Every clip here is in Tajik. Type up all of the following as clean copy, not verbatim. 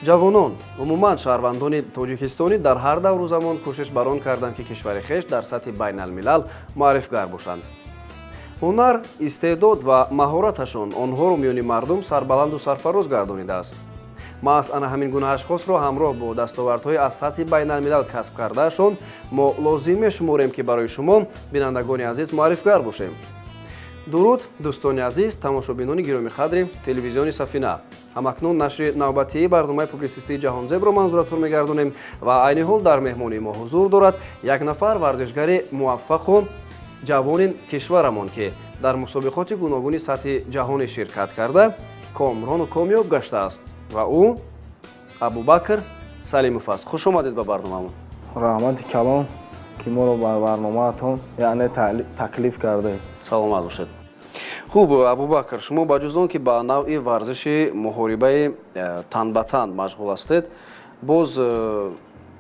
Ҷавонон, умуман шаҳрвандони тоҷикистонӣ дар ҳар давру замон кӯшиш бар он карданд, ки кишвари хеш дар сатҳи байналмилал муаррифгар бошанд. Ҳунар, истеъдод ва маҳораташон онҳоро миёни мардум сарбаланду сарфароз гардонидааст. Маҳз ана ҳамин гуна ашхосро ҳамроҳ бо дастовардҳои аз сатҳи байналмилал касб кардаашон мо лозим мешуморем, ки барои шумо, бинандагони азиз, муаррифгар бошем. Дуруд, дӯстони азиз, тамошобинони гиромиқадри телевизиони «Сафина». Ҳамакнун нашри навбатии барномаи публитсистии «Ҷаҳонзебро» манзуратон мегардонем ва айни ҳол дар меҳмонии мо ҳузур дорад як нафар варзишгари муваффақу ҷавони кишварамон, ки дар мусобиқоти гуногуни сатҳи ҷаҳонӣ ширкат карда, комрону комёб гаштааст, ва ӯ Абубакр Салимов аст. Хуш омадед ба барномамон. Раҳмати калон, ки моро ба барномаатон, яъне, таклиф кардед. Саломат бошед. Хуб, Абубакр, шумо ба ҷуз он ки ба навъи варзиши муҳорибаи тан ба тан машғул ҳастед, боз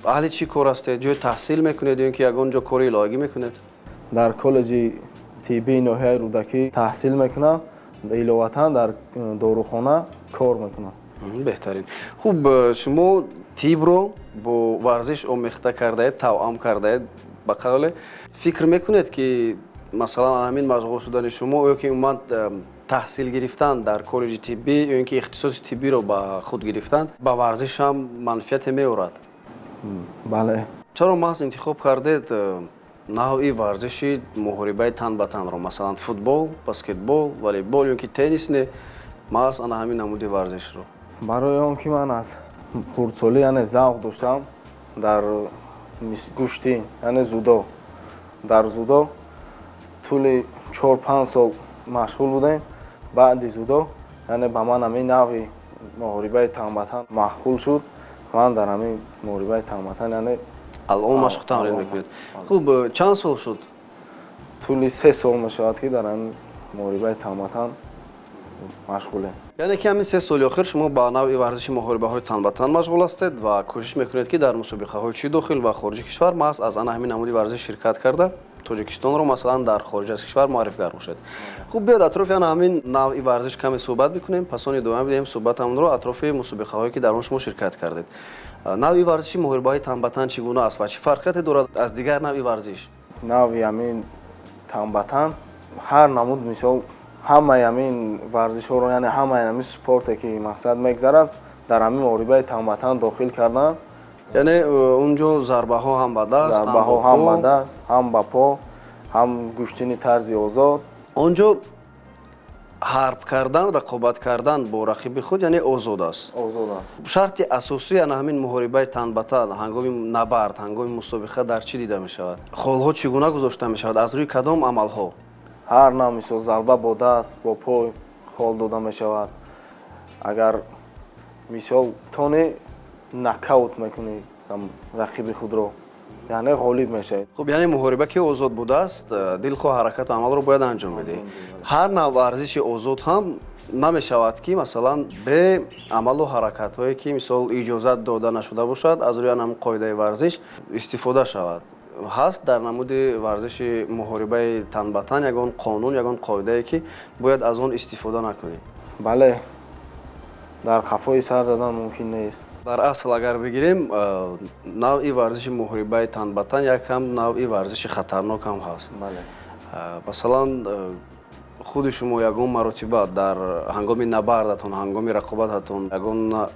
аҳли чӣ кор ҳастед? Ҷои таҳсил мекунед ё ин ки ягон ҷо кори иловагӣ мекунед? Дар коллеҷи тиббии ноҳияи Рӯдакӣ таҳсил мекунам, иловатан дар дорухона кор мекунам. Беҳтарин. Хуб, шумо тибро бо варзиш омехта кардаед, тавъам кардаед. Ба қавле, фикр мекунед, ки масалан ҳамин машғул шудани шумо ё ки умуман таҳсил гирифтан дар коллеҷи тиббӣ ё ин ки ихтисоси тиббиро ба худ гирифтан ба варзиш ҳам манфиате меорад? Бале. Чаро маҳз интихоб кардед навъи варзиши муҳорибаи тан ба танро? Масалан, футбол, баскетбол, волейбол ё ки теннис не, маҳз ана ҳамин намуди варзишро? Барои он ки ман аз хурдсолӣ, яъне, завқ доштам дар гӯштин, яъне дзюдо. Дар дзюдо тӯли 4-5 сол машғул будем. Баъди дзюдо, яъне, ба ман ҳамин навъи муҳорибаи тан ба тан маъқул шуд. Ман дар ҳамин муҳорибаи тан ба тан, яъне Алон машқу тамрин мекунед. Хуб, чанд сол шуд? Тӯли 3 сол мешавад, ки дар ҳамин муҳорибаи тан ба тан машғулем. Яъне ки ҳамин 3 соли охир шумо ба навъи варзиши муҳорибаҳои тан ба тан машғул ҳастед ва кӯшиш мекунед, ки дар мусобиқаҳои чӣ дохил ва хориҷи кишвар маҳз аз ана ҳамин намуди варзиш ширкат карда, Тоҷикистонро, масалан, дар хориҷ аз кишвар муаррифгар бошед. Хуб, биёд, атрофи ана ҳамин навъи варзиш каме суҳбат мекунем, пас он идома бидиҳем суҳбатамонро атрофи мусобиқаҳое, ки дар он шумо ширкат кардед. Навъи варзиши муҳорибаҳои тан ба тан чӣ гуна аст ва чӣ фарқияте дорад аз дигар навъи варзиш? Навъи ҳамин тан ба тан ҳар намуд, мисол, ҳамаи ҳамин варзишҳоро, яъне ҳамаи ҳамин спорте, ки мақсад мегзарад, дар ҳамин муҳорибаи тан ба тан дохил карданд. Яъне он ҷо зарбаҳо ҳам ба даст? Зарбаҳо ҳам ба даст, ҳам ба по, ҳам гӯштини тарзи озод. Он ҷо ҳарб кардан, рақобат кардан бо рақиби худ, яъне, озод аст? Озод аст. Шарти асосии ана ҳамин муҳорибаи тан ба тан ҳангоми набард, ҳангоми мусобиқа дар чӣ дида мешавад? Холҳо чӣ гуна гузошта мешавад, аз рӯи кадом амалҳо? Ҳар нав, мисол, зарба бо даст, бо пой хол дода мешавад. Агар, мисол, тони нокаут мекунӣ рақиби худро, яъне ғолиб мешавед. Хуб, яъне муҳориба ки озод будааст, дилхоҳ ҳаракату амалро бояд анҷом бидиҳӣ. Ҳар нав варзиши озод ҳам намешавад, ки масалан бе амалу ҳаракатҳое, ки, мисол, иҷозат дода нашуда бошад, аз рӯи ҳамин қоидаи варзиш истифода шавад. Ҳаст дар намуди варзиши муҳорибаи тан ба тан ягон қонун, ягон қоидае, ки бояд аз он истифода накунӣ? Бале, дар қафои сар задан мумкин нест. Дар асл, агар бигирем, навъи варзиши муҳорибаи тан ба тан якам навъи варзиши хатарнок ҳам ҳаст. Масалан, худи шумо ягон маротиба дар ҳангоми набардатон, ҳангоми рақобататон ягон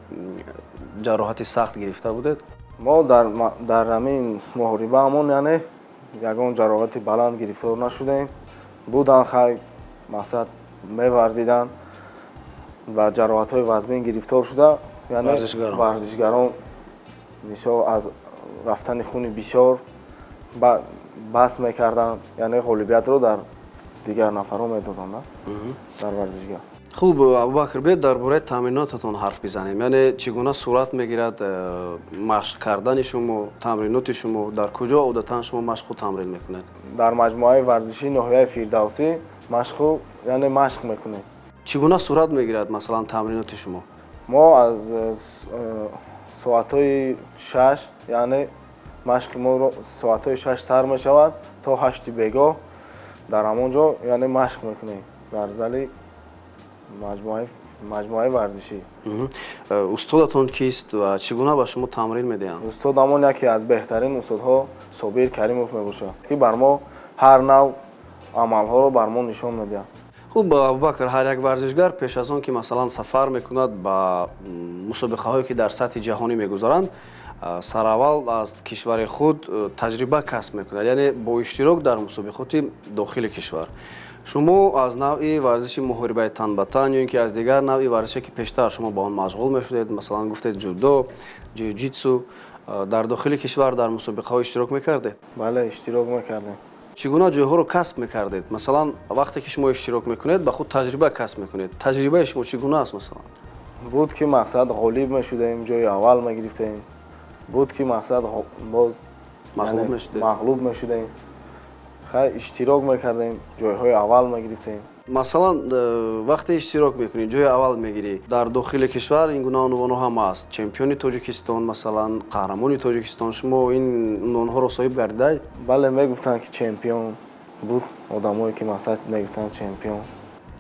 ҷароҳати сахт гирифта будед? Мо дар ҳамин муҳорибаамон, яъне, ягон ҷароҳати баланд гирифтор нашудем. Будан, хай, мақсад, меварзиданд ва ҷароҳатҳои вазмин гирифтор шуда, яъне варзишгарон, мисол, аз рафтани хуни бисёр бас мекарданд, яъне ғолибиятро дар дигар нафарҳо медоданд, дар варзишгар. Хуб, Абубакр, биёед, дар бораи тамринотатон ҳарф бизанем. Яъне чӣ гуна сурат мегирад машқ кардани шумо, тамриноти шумо? Дар куҷо одатан шумо машқу тамрин мекунед? Дар маҷмӯаи варзишии ноҳияи Фирдавсӣ машқу, яъне, машқ мекунем. Чӣ гуна сурат мегирад, масалан, тамриноти шумо? Мо аз соатҳои 6, яъне машқи мо соатҳои 6 сар мешавад, то 8-и бегоҳ дар ҳамон ҷо, яъне, машқ мекунем дар зали маҷмӯаи. Маҷмӯаи варзишӣ. Устодатон кист ва чӣ гуна ба шумо тамрин медиҳанд? Устодамон яке аз беҳтарин устодҳо Собир Каримов мебошад, ки бар мо ҳар нав амалҳоро бар мо нишон медиҳад. Хуб, Абубакр, ҳар як варзишгар пеш аз он ки масалан сафар мекунад ба мусобиқаҳое ки дар сатҳи ҷаҳонӣ мегузаранд, сараввал аз кишвари худ таҷриба касб мекунад, яъне бо иштирок дар мусобиқоти дохили кишвар. Шумо аз навъи варзиши муҳорибаи тан ба тан ё ин ки аз дигар навъи варзише ки пештар шумо ба он машғул мешудед, масалан гуфтед ҷудо, ҷиу-ҷитсу, дар дохили кишвар дар мусобиқаҳо иштирок мекардед? Бале, иштирок мекардем. Чӣ гуна ҷойҳоро касб мекардед? Масалан, вақте ки шумо иштирок мекунед, ба худ таҷриба касб мекунед. Таҷрибаи шумо чӣ гуна аст, масалан? Буд ки мақсад ғолиб мешудем, ҷои аввал мегирифтем. Буд ки мақсад боз мағлуб мешудем. Мағлуб мешудем. Хай, иштирок мекардем, ҷойҳои аввал мегирифтем. Масалан, вақте иштирок мекунӣ, ҷои аввал мегирӣ, дар дохили кишвар ин гуна унвонҳо ҳам аст. Чемпиони Тоҷикистон, масалан, қаҳрамони Тоҷикистон, шумо ин унвонҳоро соҳиб гардидаед? Бале, мегуфтанд ки чемпион буд, одамое ки мақсад мегуфтанд чемпион.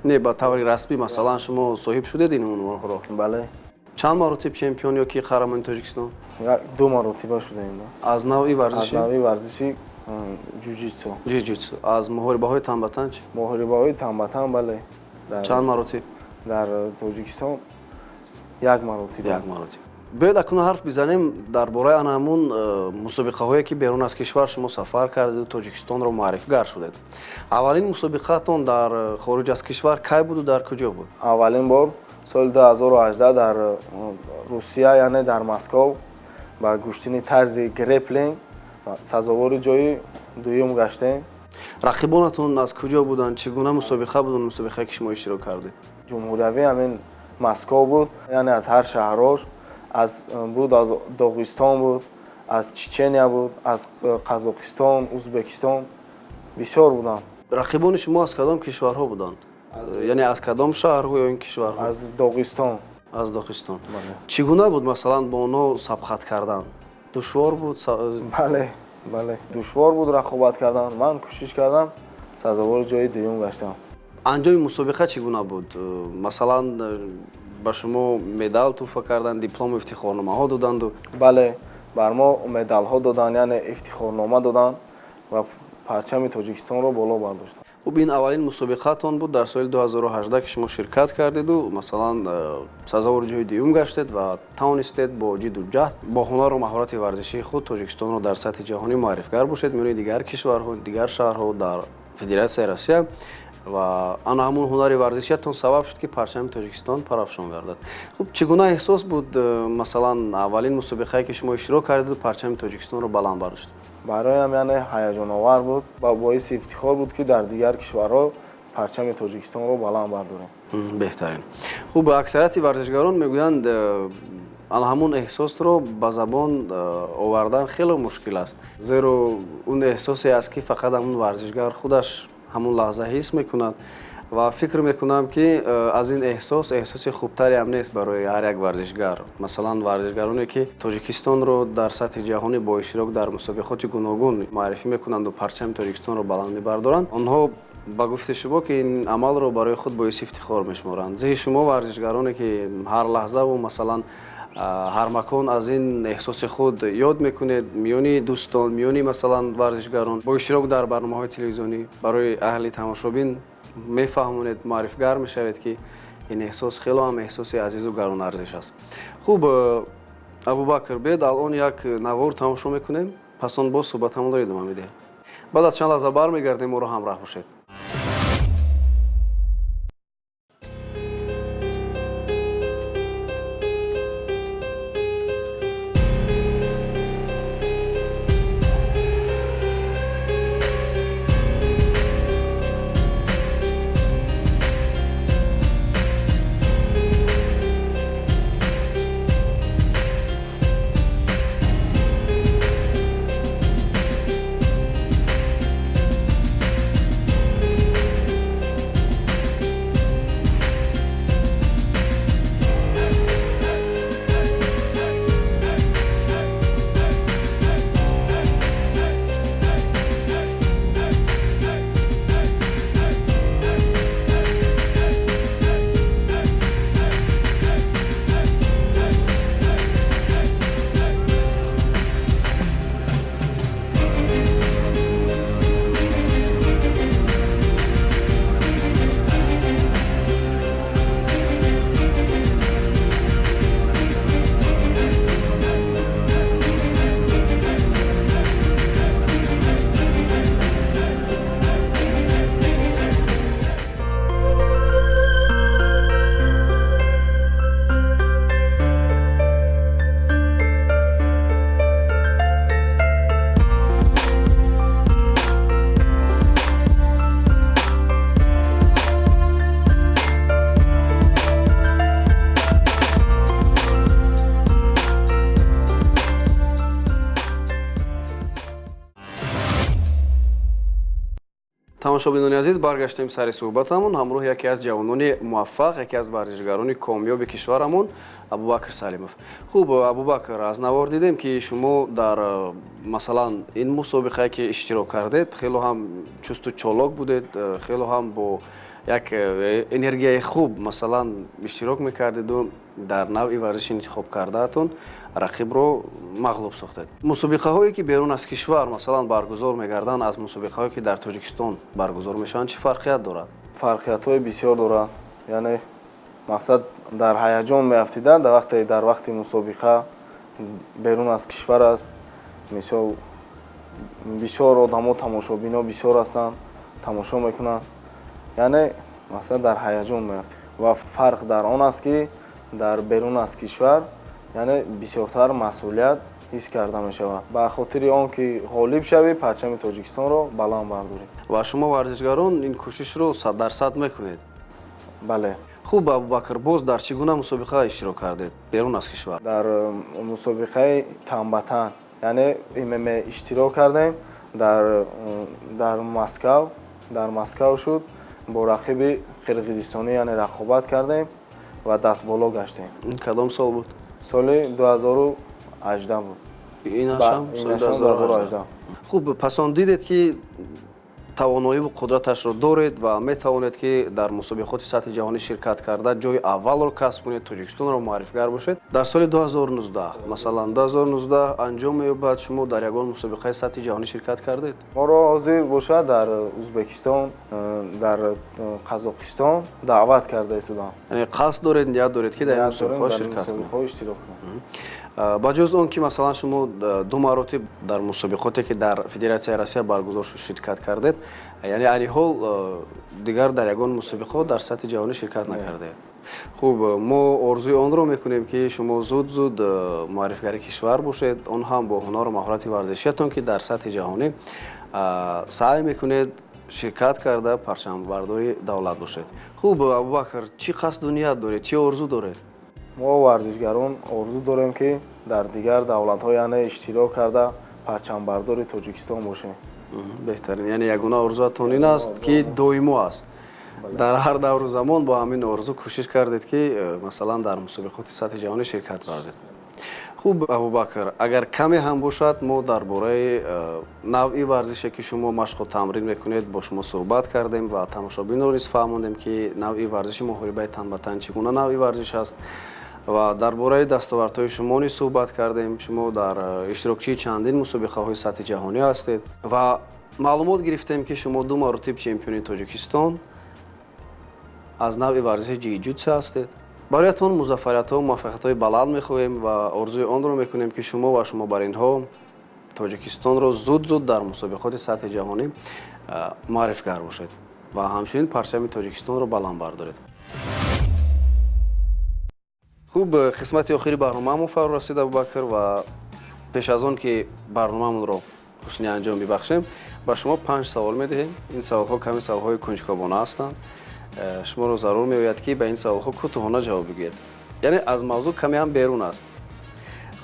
Не, ба таври расмӣ, масалан, шумо соҳиб шудед ин унвонҳоро? Бале. Чанд маротиб чемпион ё ки қаҳрамони Тоҷикистон? Ду маротиба шудаем. Аз навъи варзиши? Аз навъи варзиши ҷуҷитсу. Ҷуҷитсу. Аз муҳорибаҳои тан ба тан чӣ? Муҳорибаҳои тан ба тан, бале. Чанд маротиб? Дар Тоҷикистон як маротиба. Як маротиб. Биёед акнун ҳарф бизанем дар бораи ана ҳамун мусобиқаҳое ки берун аз кишвар шумо сафар кардеду Тоҷикистонро муаррифгар шудед. Аввалин мусобиқаатон дар хориҷ аз кишвар кай буду дар куҷо буд? Аввалин бор соли 2018 дар Русия, яъне дар Москов, ба гӯштини тарзи греплинг сазовори ҷои дуюм гаштем. Рақибонатон аз куҷо буданд? Чӣ гуна мусобиқа буд он мусобиқае ки шумо иштирок кардед? Ҷумҳуриявӣ ҳамин Москов буд, яъне аз ҳар шаҳрҳош, аз буд, аз Доғистон буд, аз Чечения буд, аз Қазоқистон, Узбекистон, бисёр буданд. Рақибони шумо аз кадом кишварҳо буданд? Яъне аз кадом шаҳрҳо ё ин кишварҳо? Аз Доғистон. Аз Доғистон. Чӣ гуна буд, масалан, бо онҳо сабқат кардан? Душвор буд? Бале, бале, душвор буд рақобат кардан. Ман кӯшиш кардам, сазовори ҷои дуюм гаштам. Анҷоми мусобиқа чӣ гуна буд? Масалан, ба шумо медал тӯҳфа карданд, диплому ифтихорномаҳо доданду? Бале, бар мо медалҳо доданд, яъне ифтихорнома доданд ва парчами Тоҷикистонро боло бардоштанд. Хуб, ин аввалин мусобиқаатон буд дар соли 2018 ки шумо ширкат кардеду, масалан, сазовори ҷои дуюм гаштед ва тавонистед бо ҷидду ҷаҳд, бо ҳунару маҳорати варзишии худ Тоҷикистонро дар сатҳи ҷаҳонӣ муаррифгар бошед миёни дигар кишварҳо, дигар шаҳрҳо дар Федератсияи Россия. Ва ана ҳамун ҳунари варзишиятон сабаб шуд ки парчами Тоҷикистон парафшон гардад. Хуб, чӣ гуна эҳсос буд, масалан, аввалин мусобиқае ки шумо иштирок кардеду парчами Тоҷикистонро баланд бардоштед? Бароям яъне ҳаяҷоновар буд ва боиси ифтихор буд ки дар дигар кишварҳо парчами Тоҷикистонро баланд бардорем. Беҳтарин. Хуб, аксарияти варзишгарон мегӯянд, ана ҳамун эҳсосро ба забон овардан хеле мушкил аст, зеро он эҳсосе аст ки фақат ҳамун варзишгар худаш ҳамун лаҳза ҳис мекунад ва фикр мекунам ки аз ин эҳсос эҳсоси хубтаре ҳам нест барои ҳар як варзишгар. Масалан, варзишгароне ки Тоҷикистонро дар сатҳи ҷаҳонӣ бо иштирок дар мусобиқоти гуногун муаррифӣ мекунанду парчами Тоҷикистонро баланд мебардоранд, онҳо ба гуфти шумо ки ин амалро барои худ боиси ифтихор мешуморанд. Зеҳи шумо варзишгароне ки ҳар лаҳзаву масалан ҳар макон аз ин эҳсоси худ ёд мекунед миёни дӯстон, миёни масалан варзишгарон, бо иштирок дар барномаҳои телевизионӣ барои аҳли тамошобин мефаҳмонед, муаррифгар мешавед ки ин эҳсос хело ҳам эҳсоси азизу гаронарзиш аст. Хуб, Абубакр, биёед алон як навор тамошо мекунем, пас он боз суҳбатамонро идома медиҳем. Баъд аз чанд лаҳза бармегардем, моро ҳамроҳ бошед. Тамошобинони азиз, баргаштем сари суҳбатамон ҳамроҳи яке аз ҷавонони муваффақ, яке аз варзишгарони комёби кишварамон Абубакр Салимов. Хуб, Абубакр, аз навор дидем, ки шумо дар, масалан, ин мусобиқае ки иштирок кардед, хело ҳам чусту чолок будед, хело ҳам бо як энергияи хуб, масалан, иштирок мекардеду дар навъи варзиши интихоб кардаатон рақибро мағлуб сохтед. Мусобиқаҳое ки берун аз кишвар, масалан, баргузор мегарданд, аз мусобиқаҳое ки дар Тоҷикистон баргузор мешаванд, чӣ фарқият дорад? Фарқиятҳои бисёр дорад. Яъне мақсад дар ҳаяҷон меафтидан дар вақти мусобиқа берун аз кишвар аст. Мисол, бисёр одамо, тамошобино бисёр ҳастанд, тамошо мекунанд. Яъне мақсад дар ҳаяҷон меафтид. Ва фарқ дар он аст, ки дар берун аз кишвар яъне бисёртар масъулият ҳис карда мешавад. Ба хотири он ки ғолиб шавӣ, парчами Тоҷикистонро баланд бардорӣ. Ва шумо варзишгарон ин кӯшишро 100% мекунед? Бале. Хуб, Абубакр, боз дар чӣ гуна мусобиқа иштирок кардед берун аз кишвар? Дар мусобиқаи тан ба тан, яъне ММА иштирок кардем, дар Москав шуд, бо рақиби қирғизистонӣ яъне рақобат кардем ва дастболо гаштем. Ин кадом сол буд? Соли 2018 буд. Ин ҳашам соли 2018. Хуб, пас он дидед, ки тавоноиву қудраташро доред ва метавонед, ки дар мусобиқоти сатҳи ҷаҳонӣ ширкат карда, ҷои аввалро касб кунед, Тоҷикистонро муаррифигар бошед. Дар соли 2019, масалан, 2019 анҷом меёбад, шумо дар ягон мусобиқаи сатҳи ҷаҳонӣ ширкат кардед? Моро ҳозир бошад дар Узбекистон, дар Қазоқистон даъват карда истодам. Яъне қасд доред, ният доред, ки дар ин мусобиқаҳо ширкат кунед? Ба ҷуз он ки, масалан, шумо ду маротиб дар мусобиқоте, ки дар Федератсияи Россия баргузор шуд, ширкат кардед, яъне айни ҳол дигар дар ягон мусобиқот дар сатҳи ҷаҳонӣ ширкат накардед. Хуб, мо орзуи онро мекунем, ки шумо зуд зуд муаррифгари кишвар бошед, он ҳам бо ҳунару маҳорати варзишиятон, ки дар сатҳи ҷаҳонӣ саъй мекунед ширкат карда, парчамбардори давлат бошед. Хуб, Абубакр, чӣ қасду ният доред, чӣ орзу доред? Мо варзишгарон орзу дорем, ки дар дигар давлатҳо яъне иштирок карда, парчамбардори Тоҷикистон бошем. Беҳтарин. Яъне ягона орзуатон ин аст, ки доимо аст. Дар ҳар давру замон бо ҳамин орзу кӯшиш кардед, ки масалан, дар мусобиқоти сатҳи ҷаҳонӣ ширкат варзед. Хуб, Абубакр, агар каме ҳам бошад, мо дар бораи навъи варзише, ки шумо машқу тамрин мекунед, бо шумо суҳбат кардем ва тамошобинро низ фаҳмондем, ки навъи варзиши муҳорибаи тан ба тан чӣ гуна навъи варзиш аст, ва дар бораи дастовардҳои шумо низ суҳбат кардем. Шумо дар иштирокчии чандин мусобиқаҳои сатҳи ҷаҳонӣ ҳастед ва маълумот гирифтем, ки шумо ду маротиб чемпиони Тоҷикистон аз навъи варзиши ҷиу-ҷитсу ҳастед. Бароятон музаффариятҳо, муваффақиятҳои баланд мехоҳем ва орзуи онро мекунем, ки шумо ва шумо бар инҳо Тоҷикистонро зуд зуд дар мусобиқоти сатҳи ҷаҳонӣ муаррифгар бошед ва ҳамчунин парчами Тоҷикистонро баланд бардоред. Хуб, қисмати охири барномаамон фаро расид, Абубакр, ва пеш аз он ки барномаамонро ҳусни анҷом бибахшем, ба шумо панҷ савол медиҳем. Ин саволҳо ками саволҳои кунҷкобона ҳастанд. Шуморо зарур меояд, ки ба ин саволҳо кӯтоҳона ҷавоб бигӯед, яъне аз мавзӯъ каме ҳам берун аст.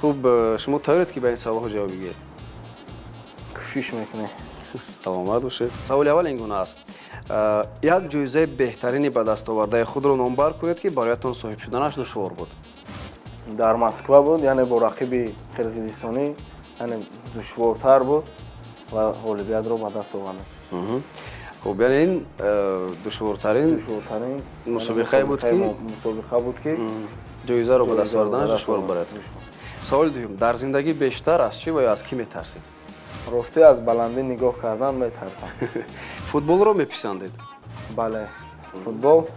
Хуб, шумо тайёред, ки ба ин саволҳо ҷавоб бигӯед? Кӯшиш мекунем. Саломат бошед. Саволи аввал ин гуна аст: як ҷоизаи беҳтарини ба дастовардаи худро номбар кунед, ки бароятон соҳиб шуданаш душвор буд. Дар Москва буд, яъне бо рақиби қирғизистонӣ, яъне душвортар буд ва ғолибиятро ба даст овардем. Хуб, яъне ин душвортарин душвортарин мусобиқае буд, ки мусобиқа буд, ки ҷоизаро ба даст оварданаш душвор бароятон. Саволи дуюм: дар зиндагӣ бештар аз чӣ ва ё аз кӣ метарсед? Ростӣ, аз баландӣ нигоҳ кардан метарсам. Футболро меписандед? Бале, футбол,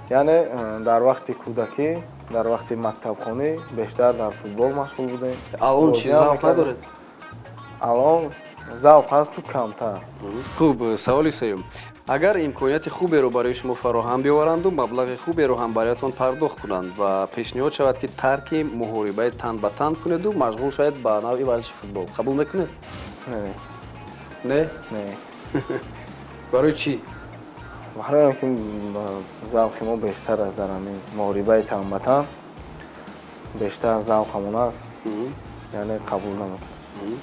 яъне дар вақти кӯдакӣ, дар вақти мактабхонӣ бештар дар футбол машғул будем. Алон чӣ, завқ надоред? Алон завқ ҳасту камтар. Хуб, саволи сеюм: агар имконияти хуберо барои шумо фароҳам биёваранду маблағи хуберо ҳам бароятон пардохт кунанд ва пешниҳод шавад, ки тарки муҳорибаи тан ба тан кунеду машғул шавед ба навъи варзиши футбол, қабул мекунед? Не. Не? Не. Барои чӣ? Барои он ки завқи мо бештар аст дар ҳамин муҳорибаи тан ба тан, бештар завқамон аст, яъне қабул намекунем.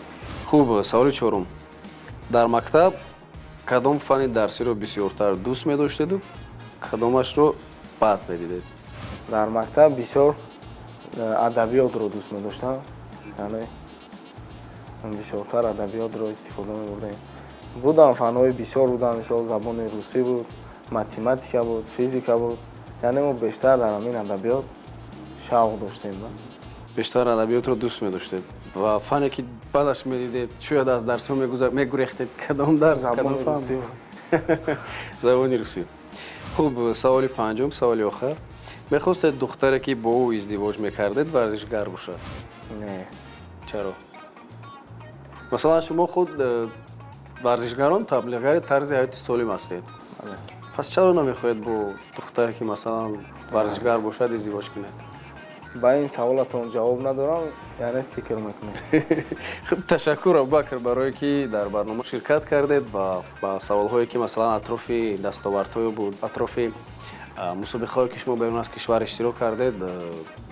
Хуб, саволи чорум: дар мактаб Кадом фанни дарсиро бисёртар дӯст медоштеду кадомашро бад медидед? Дар мактаб бисёр адабиётро дӯст медоштам, яъне бисёртар адабиётро истифода мебурдем. Будам фанҳои бисёр будам, мисол забони русӣ буд, математика буд, физика буд, яъне мо бештар дар ҳамин адабиёт шавқ доштем. Бештар адабиётро дӯст медоштед ва фане ки баъдаш медидед, шояд аз дарсҳо мегурехтед, кадом дарс? Кадом фан? Забони русӣ. Хуб, саволи панҷум, саволи охар. Мехостед духтаре, ки бо ӯ издивоҷ мекардед, варзишгар бошад? Не. Чаро? Масалан, шумо худ варзишгарон таблиғгари тарзи ҳаёти солим ҳастед, пас чаро намехоҳед бо духтаре, ки масалан варзишгар бошад, издивоҷ кунед? Ба ин саволатон ҷавоб надорам, яъне фикр мекунем. Хуб, ташаккур, Абубакр, барое ки дар барнома ширкат кардед ва ба саволҳое, ки масалан атрофи дастовардҳое буд, атрофи мусобиқаҳое, ки шумо берун аз кишвар иштирок кардед,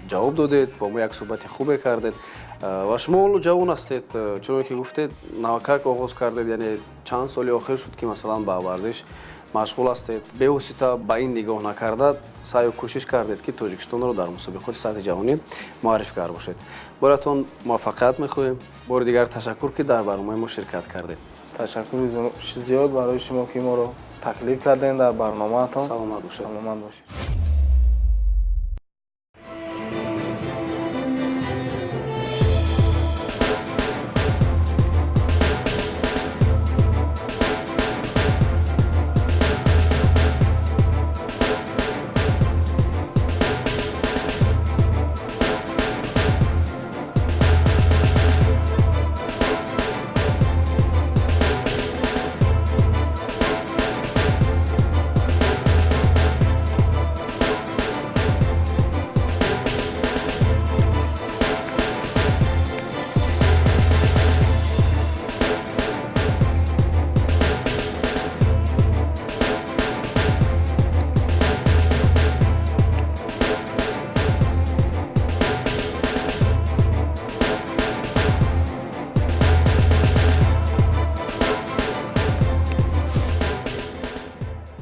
ҷавоб додед, бо мо як суҳбати хубе кардед. Ва шумо ҳоло ҷавон ҳастед, чуноне ки гуфтед, навакак оғоз кардед, яъне чанд соли охир шуд, ки масалан ба варзиш машғул ҳастед. Бевосита ба ин нигоҳ накарда, саъю кӯшиш кардед, ки Тоҷикистонро дар мусобиқоти сатҳи ҷаҳонӣ муаррифгар бошед. Бароятон муваффақият мехоҳем. Бори дигар ташаккур, ки дар барномаи мо ширкат кардед. Ташаккури зиёд барои шумо, ки моро таклиф кардем дар барномаатон. Саломат бошед. Саломат бошед.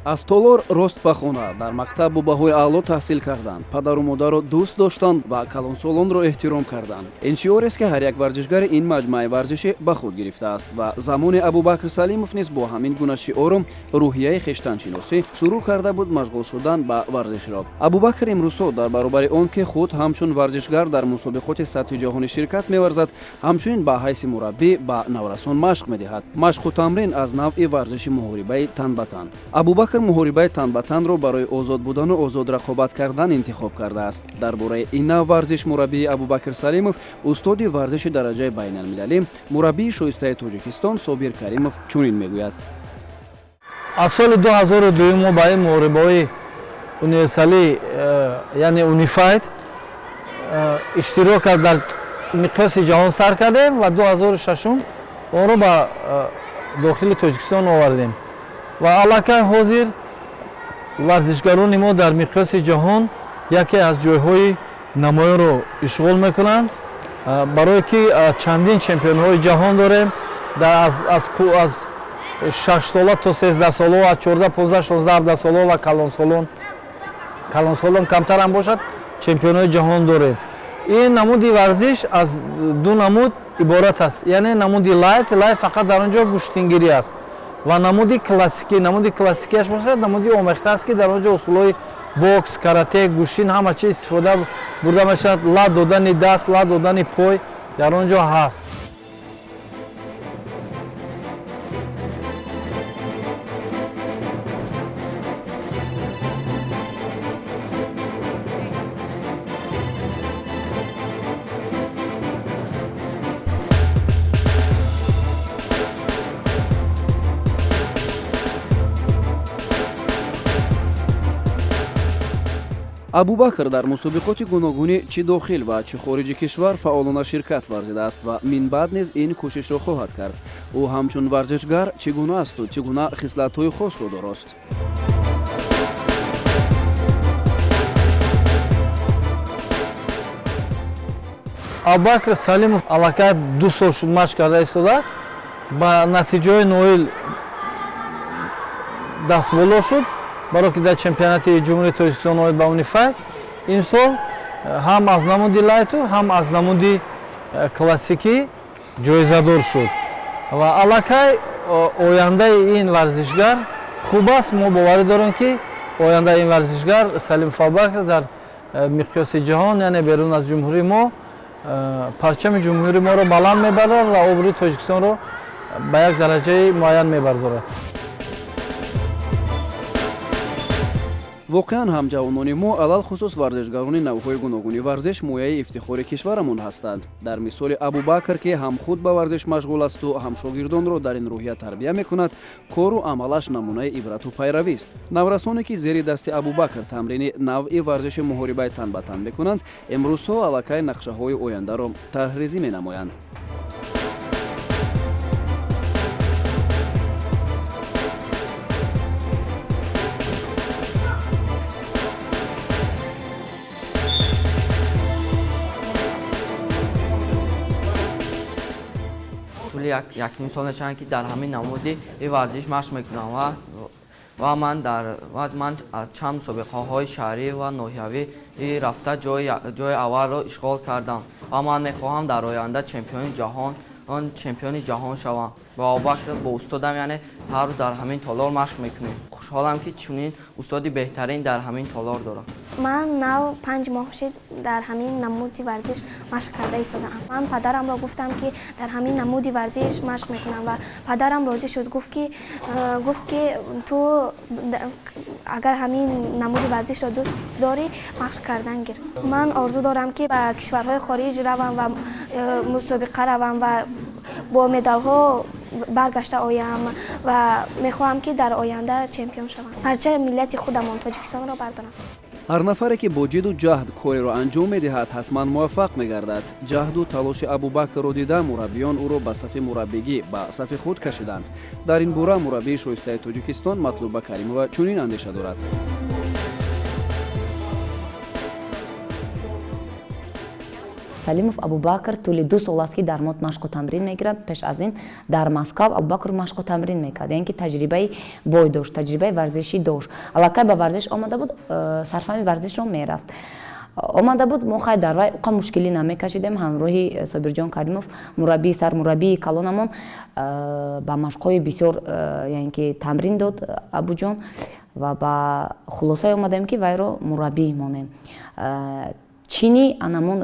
Аз толор рост ба хона, дар мактаб бо баҳои аъло таҳсил карданд, падару модарро дӯст доштанд ва калонсолонро эҳтиром карданд. Ин шиорест, ки ҳар як варзишгари ин маҷмӯаи варзишӣ ба худ гирифтааст ва замони Абубакр Салимов низ бо ҳамин гуна шиору рӯҳияи хештаншиносӣ шурӯъ карда буд машғул шудан ба варзишро. Абубакр имрӯзҳо дар баробари он ки худ ҳамчун варзишгар дар мусобиқоти сатҳи ҷаҳонӣ ширкат меварзад, ҳамчунин ба ҳайси мураббӣ ба наврасон машқ медиҳад. Машқу тамрин аз навъи варзиши муҳорибаи тан ба тан. Абубакр муҳорибаи тан ба танро барои озод будану озод рақобат кардан интихоб кардааст. Дар бораи ин нав варзиш мураббии Абубакр Салимов, устоди варзиши дараҷаи байналмилалӣ, мураббии шоистаи Тоҷикистон Собир Каримов чунин мегӯяд. Аз соли 2002 мо ба ин муҳорибаҳои универсалӣ, яъне унифайт, иштирок дар миқёси ҷаҳон сар кардем ва 2006 онро ба дохили Тоҷикистон овардем. Ва аллакай ҳозир варзишгарони мо дар миқёси ҷаҳон яке аз ҷойҳои намоёнро ишғол мекунанд, барое ки чандин чемпионҳои ҷаҳон дорем, аз 6 сола то 13 соло, аз 14, 15, 16, 17 соло ва калонсолон, калонсолон камтар ҳам бошад, чемпионҳои ҷаҳон дорем. Ин намуди варзиш аз ду намуд иборат аст, яъне намуди лайт, лайт фақат дар он ҷо гӯштингирӣ аст, ва намуди классикӣ, намуди классикиаш бошад, намуди омехта аст, ки дар он ҷо усулҳои бокс, карате, гӯштин ҳама чиз истифода бурда мешавад, лат додани даст, лат додани пой дар он ҷо ҳаст. Абубакр дар мусобиқоти гуногунӣ чӣ дохил ва чӣ хориҷи кишвар фаъолона ширкат варзидааст ва минбаъд низ ин кӯшишро хоҳад кард. Ӯ ҳамчун варзишгар чӣ гуна асту чӣ гуна хислатҳои хосро дорост? Абубакр Салимов аллакай 2 сол шуд машқ карда истодааст, ба натиҷаҳои ноил Дастболо шуд, баро ки дар чемпионати Ҷумҳурии Тоҷикистон оид ба Unified имсол ҳам аз намуди лайту, ҳам аз намуди классикӣ ҷоизадор шуд ва аллакай ояндаи ин варзишгар хуб аст. Мо боварӣ дорем, ки ояндаи ин варзишгар Салимов Абубакр дар миқёси ҷаҳон, яъне берун аз ҷумҳурии мо, парчами ҷумҳурии моро баланд мебарад ва обрӯи Тоҷикистонро ба як дараҷаи муайян мебардорад. Воқеан ҳам, ҷавонони мо, алалхусус варзишгарони навъҳои гуногуни варзиш, мояи ифтихори кишварамон ҳастанд. Дар мисоли Абубакр, ки ҳам худ ба варзиш машғул асту, ҳам шогирдонро дар ин рӯҳия тарбия мекунад, кору амалаш намунаи ибрату пайравист. Наврасоне, ки зери дасти Абубакр тамрини навъи варзиши муҳорибаи тан ба тан мекунанд, имрӯзҳо аллакай нақшаҳои ояндаро тарҳрезӣ менамоянд. Тӯли якним сол мешаванд, ки дар ҳамин намуди варзиш машқ мекунам ва ман аз чанд мусобиқаҳои шаҳрӣ ва ноҳиявӣ рафта, ҷои аввалро ишғол кардам ва ман мехоҳам дар оянда чемпиони ҷаҳон шавам. Бо Абубакр, бо устодам, яъне ҳар рӯз дар ҳамин толор машқ мекунем. Хушҳолам, ки чунин устоди беҳтарин дар ҳамин толор дорам. Ман нав 5 моҳ шид дар ҳамин намуди варзиш машқ карда истодаам. Ман падарамро гуфтам, ки дар ҳамин намуди варзиш машқ мекунам, ва падарам розӣ шуд. Гуфт, ки ту агар ҳамин намуди варзишро дӯст дорӣ, машқ кардан гир. Ман орзу дорам, ки ба кишварҳои хориҷ равам ва мусобиқа равам ва бо медалҳо баргашта оям ва мехоҳам, ки дар оянда чемпион шавам, парчами миллати худамон Тоҷикистонро бардорам. Ҳар нафаре, ки бо ҷидду ҷаҳд кореро анҷом медиҳад, ҳатман муваффақ мегардад. Ҷаҳду талоши Абубакрро дида, мураббиён ӯро ба сафи мураббигӣ, ба сафи худ кашиданд. Дар ин бора мураббии шоистаи Тоҷикистон Матлуба Каримова чунин андеша дорад. Салимов Абубакр тӯли 2 сол аст, ки дар мо машқу тамрин мегирад. Пеш аз ин дар Москав Абубакр машқу тамрин мекард, яъне ки таҷрибаи бой дошт, таҷрибаи варзишӣ дошт. Аллакай ба варзиш омада буд, сарфаҳми варзишро мерафт, омада буд. Мо хай дар вай уқа мушкилӣ намекашидем. Ҳамроҳи Собирҷон Каримов, мураббии, сармураббии калонамон, ба машқҳои бисёр, яъне ки тамрин дод Абуҷон, ва ба хулосае омадем, ки вайро мураббӣ монем. Чини анамон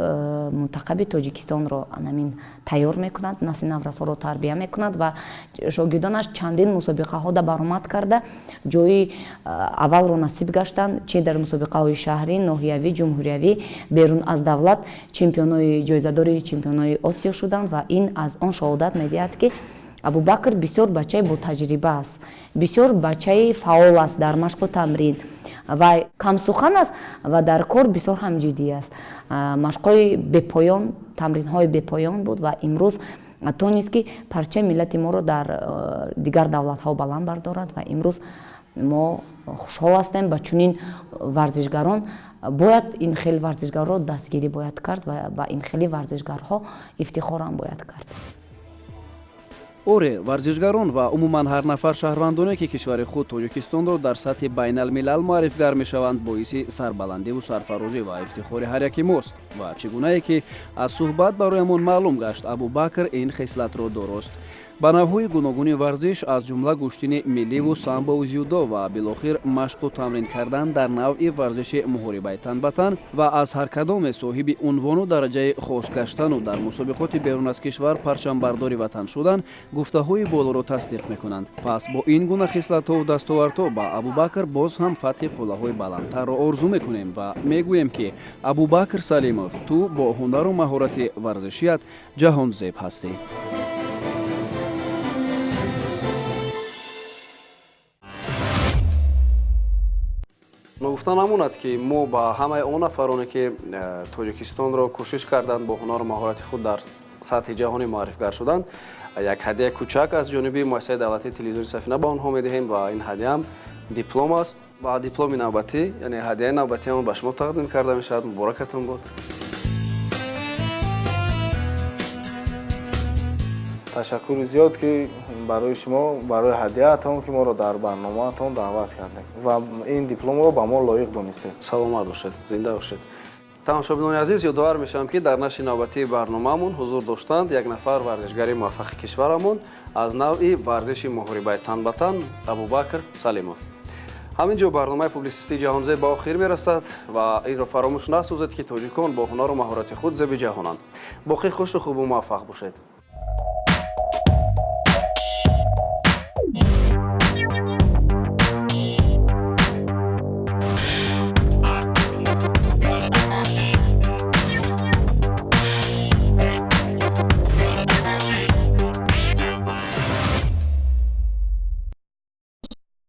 мунтахаби Тоҷикистонро анамин тайёр мекунад, насли наврасҳоро тарбия мекунад ва шогирдонаш чандин мусобиқаҳода баромад карда, ҷои аввалро насиб гаштанд, чи дар мусобиқаҳои шаҳрӣ, ноҳиявӣ, ҷумҳуриявӣ, берун аз давлат чемпионои ҷоизадори чемпионои Осиё шуданд. Ва ин аз он шоҳодат медиҳад, ки Абубакр бисёр бачаи ботаҷриба аст, бисёр бачаи фаъол аст дар машқу тамрин ва камсухан аст ва дар кор бисёр ҳам ҷиддӣ аст. Машқҳои бепоён, тамринҳои бепоён буд ва имрӯз тонист, ки парчаи миллати моро дар дигар давлатҳо баланд бардорад. Ва имрӯз мо хушҳол ҳастем ба чунин варзишгарон. Бояд ин хел варзишгарро дастгирӣ бояд кард ва ба ин хели варзишгарҳо ифтихорам бояд кард. Оре, варзишгарон ва умуман ҳар нафар шаҳрвандоне, ки кишвари худ Тоҷикистонро дар сатҳи байналмилал муаррифгар мешаванд, боиси сарбаландиву сарфарозӣ ва ифтихори ҳар яки мост. Ва чӣ гунае ки аз суҳбат бароямон маълум гашт, Абубакр ин хислатро дорост. Ба навъҳои гуногуни варзиш, аз ҷумла гӯштини милливу самбову дзюдо ва билохир машқу тамрин кардан дар навъи варзиши муҳорибаи тан ба тан ва аз ҳар кадоме соҳиби унвону дараҷаи хос гаштану дар мусобиқоти берун аз кишвар парчамбардори ватан шудан гуфтаҳои болоро тасдиқ мекунанд. Пас бо ин гуна хислатҳову дастовардҳо ба Абубакр боз ҳам фатҳи қуллаҳои баландтарро орзу мекунем ва мегӯем, ки Абубакр Салимов, ту бо ҳунару маҳорати варзишият ҷаҳонзеб ҳастӣ. Ногуфта намонад, ки мо ба ҳамаи он нафароне, ки Тоҷикистонро кӯшиш карданд бо ҳунару маҳорати худ дар сатҳи ҷаҳонӣ муаррифгар шуданд, як ҳадияи кӯчак аз ҷониби муассисаи давлатии телевизиони Сафина ба онҳо медиҳем ва ин ҳадияам диплом аст. Ва дипломи навбатӣ, яъне ҳадияи навбатиам ба шумо тақдим карда мешавад. Муборакатон бод. Ташаккури зиёд, ки барои шумо, барои ҳадияатон, ки моро дар барномаатон даъват кардед ва ин дипломро ба мо лоиқ донистед. Саломат бошед, зинда бошед. Тамошобинони азиз, ёдовар мешавам, ки дар нашри навбатии барномаамон ҳузур доштанд як нафар варзишгари муваффақи кишварамон аз навъи варзиши муҳорибаи тан ба тан, Абубакр Салимов. Ҳамин ҷо барномаи публисистии «Ҷаҳонзеб» ба охир мерасад ва инро фаромӯш насозед, ки тоҷикон бо ҳунару маҳорати худ зеби ҷаҳонанд. Боқӣ хушу хубу муваффақ бошед.